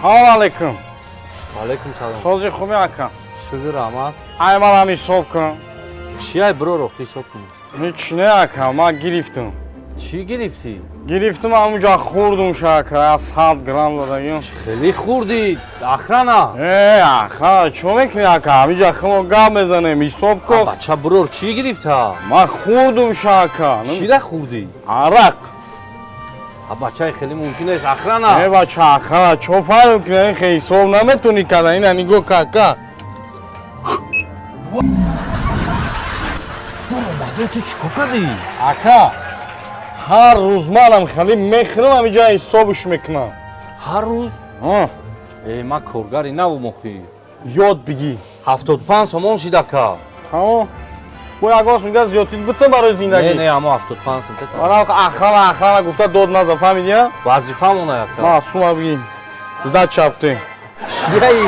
Салом алейкум. Алейкум салом. Сози, хуби, ака? Шукр, раҳмат. Ай, манам ҳисоб кун. Чи, ай, бироро, ҳисоб кун. Ҳеч не, ака, ман гирифтам. Чӣ гирифтӣ? Гирифтам, ҳамунҷа хӯрдум ша, ака, аз 100 грамм додагим. Хеле хӯрдӣ, охрана. Э, охрана чо мекунӣ, ака? Ҳамиҷа химо гап мезанем, ҳисоб кун. Бача, бирор, чӣ гирифта? Ман хӯрдум ша, ака. Чира хӯрдӣ? Арақ. А, бачаи, хеле мумкин нест, охрана. Э, бача, охрана чо фарқ мекунӣ? Ин хе ҳисоб наметонӣ карда. Ина нигоҳ, кака. Буромаде, ту чӣ кор кардӣ? Ака, ҳар рӯз манам хеле мехӯрам, ҳамиҷа ҳисобш мекунам. Ҳар рӯз? Э, ман коргари навум охӣ. Ёд бигӣ. 75 сомон шид, ака. Тамом, бо ягон мига зиёдтид бутун барои Не. зиндагӣ. Не, ҳамо 75 сом. Манам охрана, охрана гуфта дод наза, фаҳмидӣ? Вазифамона, ака. Ма сума бигӣ, сдача бте. Чияи?